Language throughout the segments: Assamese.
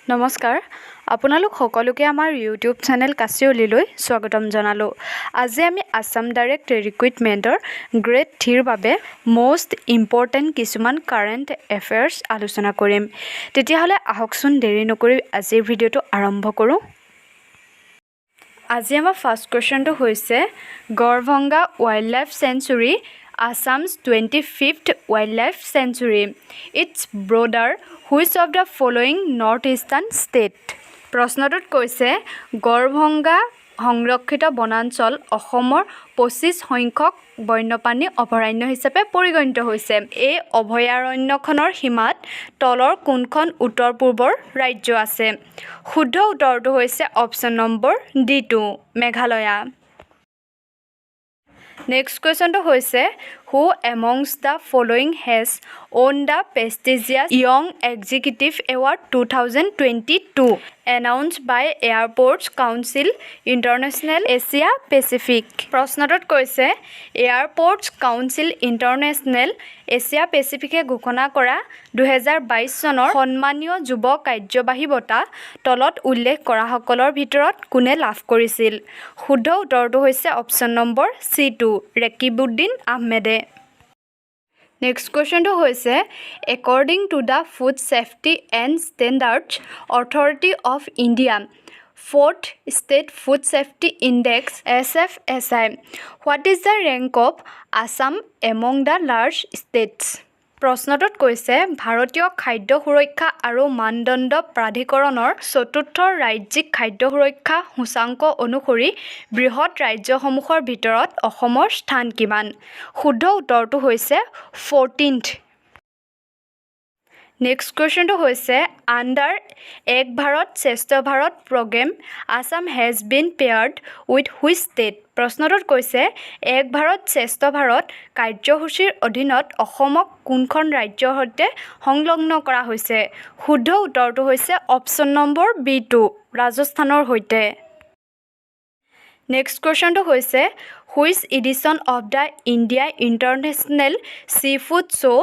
নমস্কাৰ, আপোনালোক সকলোকে আমাৰ ইউটিউব চেনেল কাচিয়লিলৈ স্বাগতম জনালোঁ। আজি আমি আছাম ডাইৰেক্ট ৰিক্ৰুইটমেণ্টৰ গ্ৰেড থ্ৰীৰ বাবে মষ্ট ইম্পৰ্টেণ্ট কিছুমান কাৰেণ্ট এফেয়াৰ্ছ আলোচনা কৰিম। তেতিয়াহ'লে আহকচোন, দেৰি নকৰি আজিৰ ভিডিঅ'টো আৰম্ভ কৰোঁ। আজি আমাৰ ফাৰ্ষ্ট কুৱেশ্যনটো হৈছে, Garbhanga Wildlife Sanctuary, Assam's 25th wildlife sanctuary, its border which of the following North Eastern state? প্ৰশ্নটোত কৈছে, গড়ভংগা সংৰক্ষিত বনাঞ্চল অসমৰ 25 সংখ্যক বন্যপ্ৰাণী অভয়াৰণ্য হিচাপে পৰিগণিত হৈছে। এই অভয়াৰণ্যখনৰ সীমাত তলৰ কোনখন উত্তৰ পূৰ্বৰ ৰাজ্য আছে? শুদ্ধ উত্তৰটো হৈছে অপশ্যন নম্বৰ ডিটো, মেঘালয়া। নেক্সট কুৱেশ্যনটো হৈছে, who amongst the following has won the prestigious Young Executive Award 2022 announce by Airports Council International Asia Pacific? প্ৰশ্নটোত কৈছে, এয়াৰপৰ্টছ কাউন্সিল ইণ্টাৰনেশ্যনেল এছিয়া পেচিফিকে ঘোষণা কৰা 2022 চনৰ সন্মানীয় যুৱ কাৰ্যবাহী বঁটা তলত উল্লেখ কৰাসকলৰ ভিতৰত কোনে লাভ কৰিছিল? শুদ্ধ উত্তৰটো হৈছে অপশ্যন নম্বৰ চিটো, ৰেকিবুদ্দিন আহমেদে। নেক্সট কুৱেশ্যনটো হৈছে, according to the Food Safety and Standards Authority of India fourth State Food Safety Index, SFSI, what is the rank of Assam among the large states? প্ৰশ্নটোত কৈছে, ভাৰতীয় খাদ্য সুৰক্ষা আৰু মানদণ্ড প্ৰাধিকৰণৰ চতুৰ্থ ৰাজ্যিক খাদ্য সুৰক্ষা সূচাংক অনুসৰি বৃহৎ ৰাজ্যসমূহৰ ভিতৰত অসমৰ স্থান কিমান? শুদ্ধ উত্তৰটো হৈছে 14th। নেক্সট কুৱেশ্যনটো হৈছে, under Ek Bharat Shreshtha Bharat programme, Assam has been paired with which state? প্ৰশ্নটোত কৈছে, এক ভাৰত শ্ৰেষ্ঠ ভাৰত কাৰ্যসূচীৰ অধীনত অসমক কোনখন ৰাজ্যৰ সৈতে সংলগ্ন কৰা হৈছে? শুদ্ধ উত্তৰটো হৈছে অপশ্যন নম্বৰ বিটো, ৰাজস্থানৰ সৈতে। নেক্সট কুৱেশ্যনটো হৈছে, which edition of the India International Sea Food Show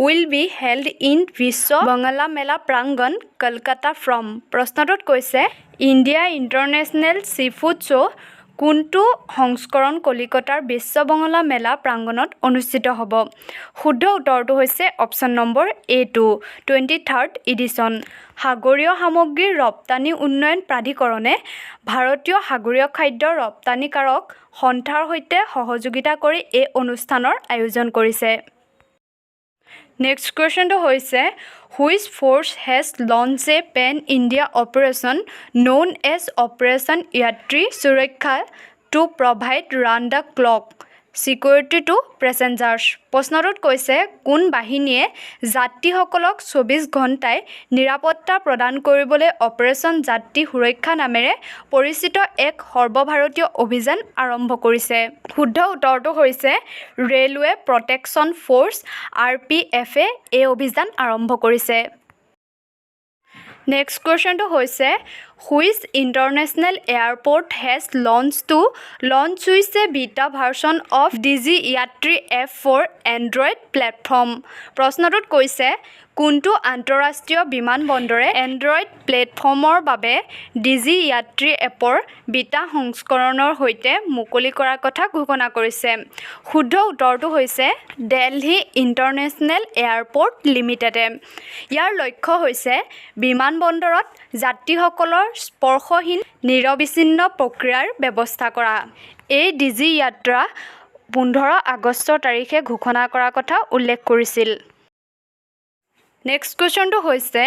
will be held in Biswa Bangla Mela Prangan, Kolkata from? প্ৰশ্নটোত কৈছে, India International Sea Food Show কোনটো সংস্কৰণ কলিকতাৰ বিশ্ব বাংলা মেলা প্ৰাংগণত অনুষ্ঠিত হ'ব? শুদ্ধ উত্তৰটো হৈছে অপশ্যন নম্বৰ এটো, 23rd edition. সাগৰীয় সামগ্ৰীৰ ৰপ্তানি উন্নয়ন প্ৰাধিকৰণে ভাৰতীয় সাগৰীয় খাদ্য ৰপ্তানিকাৰক সন্থাৰ সৈতে সহযোগিতা কৰি এই অনুষ্ঠানৰ আয়োজন কৰিছে। নেক্সট কুৱেশ্যনটো হৈছে, which force has launch a pan India operation known as Operation Yatri Suraksha to provide round the clock security to passengers? প্ৰশ্নটোত কৈছে, কোন বাহিনীয়ে যাত্ৰীসকলক 24 ঘণ্টাই নিৰাপত্তা প্ৰদান কৰিবলৈ অপাৰেশ্যন যাত্ৰী সুৰক্ষা নামেৰে পৰিচিত এক সৰ্বভাৰতীয় অভিযান আৰম্ভ কৰিছে? শুদ্ধ উত্তৰটো হৈছে railway protection force, R P এফে এই অভিযান আৰম্ভ কৰিছে। নেক্সট কুৱেশ্যনটো হৈছে, which international airport has launch to launch with a beta version of DigiYatra app for Android platform? প্ৰশ্নটোত কৈছে, কোনটো আন্তঃৰাষ্ট্ৰীয় বিমানবন্দৰে এণ্ড্ৰইড প্লেটফৰ্মৰ বাবে ডিজি য়াত্ৰী এপৰ বিটা সংস্কৰণৰ সৈতে মুকলি কৰাৰ কথা ঘোষণা কৰিছে? শুদ্ধ উত্তৰটো হৈছে দেলহি ইণ্টাৰনেশ্যনেল এয়াৰপ'ৰ্ট লিমিটেডে। ইয়াৰ লক্ষ্য হৈছে বিমানবন্দৰত যাত্ৰীসকলৰ স্পৰ্শহীন, নিৰবিচ্ছিন্ন প্ৰক্ৰিয়াৰ ব্যৱস্থা কৰা। এই ডিজি য়াত্ৰা 15 আগষ্ট তাৰিখে ঘোষণা কৰাৰ কথা উল্লেখ কৰিছিল। নেক্সট কুৱেশ্যনটো হৈছে,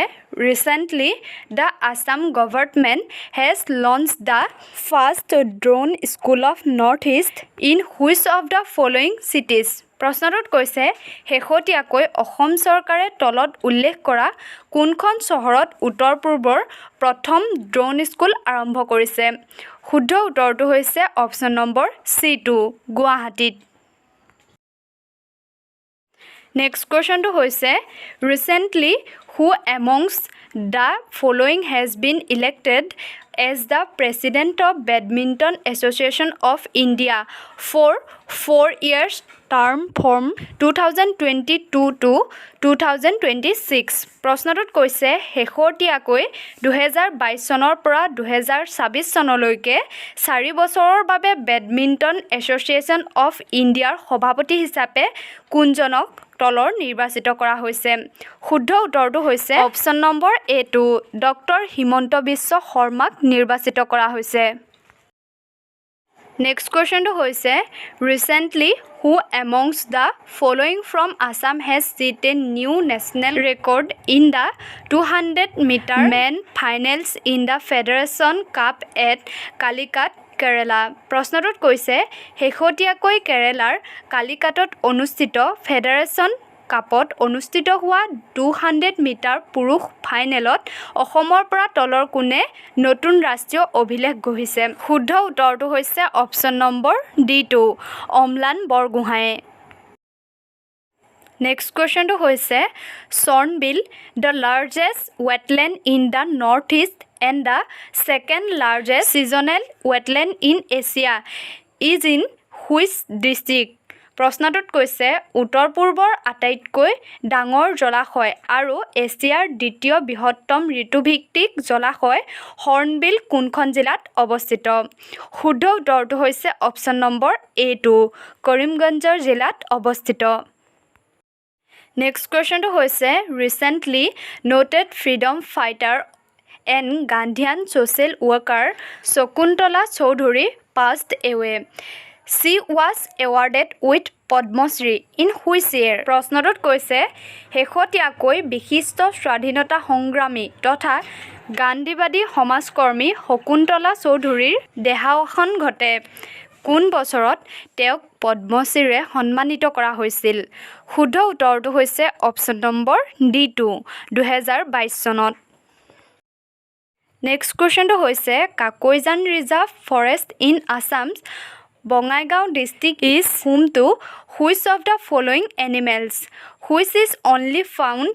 recently the Assam government has launch the first drone school of North East in which of the following cities? প্ৰশ্নটোত কৈছে, শেহতীয়াকৈ অসম চৰকাৰে তলত উল্লেখ কৰা কোনখন চহৰত উত্তৰ পূৰ্বৰ প্ৰথম ড্ৰোন স্কুল আৰম্ভ কৰিছে? শুদ্ধ উত্তৰটো হৈছে অপশ্যন নম্বৰ চিটো, গুৱাহাটীত। নেক্সট কুৱেশ্যনটো হৈছে, recently who amongst the following has been elected as the President of Badminton Association of India for 4 years term from 2022 to 2026? প্ৰশ্নটোত কৈছে, শেহতীয়াকৈ 2022 চনৰ পৰা 2026 চনলৈকে 4 বছৰৰ বাবে বেডমিণ্টন এছ'চিয়েশ্যন অফ ইণ্ডিয়াৰ সভাপতি হিচাপে কোনজনক তলৰ নিৰ্বাচিত কৰা হৈছে? শুদ্ধ উত্তৰটো হৈছে অপশ্যন নম্বৰ এটো, ডক্টৰ হিমন্ত বিশ্ব শৰ্মাক নিৰ্বাচিত কৰা হৈছে। নেক্সট কুৱেশ্যনটো হৈছে, recently who amongst the following from Assam has set a new national record in the 200 meter men finals in the Federation Cup at Calicut, Kerala? প্ৰশ্নটোত কৈছে, শেহতীয়াকৈ কেৰালাৰ কালিকাটত অনুষ্ঠিত ফেডাৰেশ্যন কাপত অনুষ্ঠিত হোৱা 200 মিটাৰ পুৰুষ ফাইনেলত অসমৰ পৰা তলৰ কোনে নতুন ৰাষ্ট্ৰীয় অভিলেখ গঢ়িছে? শুদ্ধ উত্তৰটো হৈছে অপশ্যন নম্বৰ ডিটো, অমলান বৰগোহাঁয়ে। নেক্সট কুৱেশ্যনটো হৈছে, Sonbeel, the largest wetland in the North East and the second largest seasonal wetland in Asia, is in which district? প্ৰশ্নটোত কৈছে, উত্তৰ পূৰ্বৰ আটাইতকৈ ডাঙৰ জলাশয় আৰু এছিয়াৰ দ্বিতীয় বৃহত্তম ঋতুভিত্তিক জলাশয় হৰ্ণবিল কোনখন জিলাত অৱস্থিত? শুদ্ধ উত্তৰটো হৈছে অপশ্যন নম্বৰ এটো, কৰিমগঞ্জ জিলাত অৱস্থিত। নেক্সট কুৱেশ্যনটো হৈছে, recently noted freedom fighter and Gandhian social worker Shakuntala Chaudhary passed away. She was awarded with Padma Shri in which year? প্ৰশ্নটোত কৈছে, শেহতীয়াকৈ বিশিষ্ট স্বাধীনতা সংগ্ৰামী তথা গান্ধীবাদী সমাজকৰ্মী শকুন্তলা চৌধুৰীৰ দেহাৱসান ঘটে। কোন বছৰত তেওঁক পদ্মশ্ৰীৰে সন্মানিত কৰা হৈছিল? শুদ্ধ উত্তৰটো হৈছে অপশ্যন নম্বৰ ডিটো, 2022 চনত। নেক্সট কুৱেশ্যনটো হৈছে, Kakoijana Reserve Forest in Assam's Bongaigaon district is home to which of the following animals, which is only found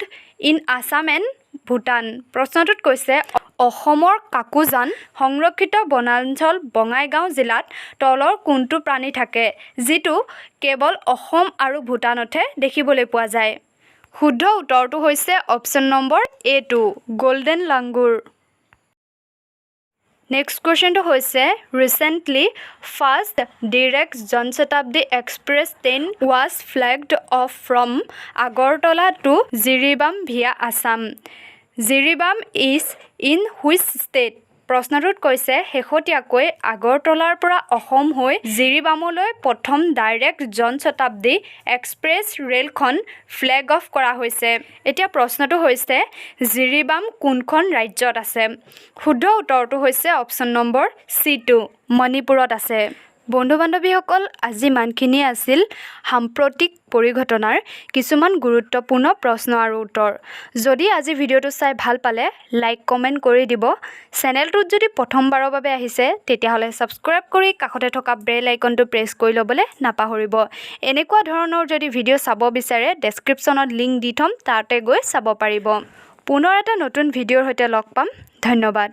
in Assam and Bhutan? প্ৰশ্নটোত কৈছে, অসমৰ কাকোজান সংৰক্ষিত বনাঞ্চল বঙাইগাঁও জিলাত তলৰ কোনটো প্ৰাণী থাকে, যিটো কেৱল অসম আৰু ভূটানতহে দেখিবলৈ পোৱা যায়? শুদ্ধ উত্তৰটো হৈছে অপশ্যন নম্বৰ এটো, গল্ডেন লাংগুৰ। নেক্সট কুৱেশ্যনটো হৈছে, recently first direct Jan Shatabdi Express train was flagged off from Agartala to Jiribam via Assam. Jiribam is in which state? প্ৰশ্নটোত কৈছে, শেহতীয়াকৈ আগৰতলাৰ পৰা অসম হৈ জিৰিবামলৈ প্ৰথম ডাইৰেক্ট জন শতাব্দী এক্সপ্ৰেছ ৰেলখন ফ্লেগ অফ কৰা হৈছে। এতিয়া প্ৰশ্নটো হৈছে, জিৰিবাম কোনখন ৰাজ্যত আছে? শুদ্ধ উত্তৰটো হৈছে অপশ্যন নম্বৰ চিটো, মণিপুৰত আছে। বন্ধু বান্ধৱীসকল, আজি ইমানখিনিয়ে আছিল সাম্প্ৰতিক পৰিঘটনাৰ কিছুমান গুৰুত্বপূৰ্ণ প্ৰশ্ন আৰু উত্তৰ। যদি আজি ভিডিঅ'টো চাই ভাল পালে, লাইক, কমেণ্ট কৰি দিব। চেনেলটোত যদি প্ৰথমবাৰৰ বাবে আহিছে, তেতিয়াহ'লে ছাবস্ক্ৰাইব কৰি কাষতে থকা বেল আইকনটো প্ৰেছ কৰি ল'বলৈ নাপাহৰিব। এনেকুৱা ধৰণৰ যদি ভিডিঅ' চাব বিচাৰে, ডেছক্ৰিপশ্যনত লিংক দি থ'ম, তাতে গৈ চাব পাৰিব। পুনৰ এটা নতুন ভিডিঅ'ৰ সৈতে লগ পাম। ধন্যবাদ।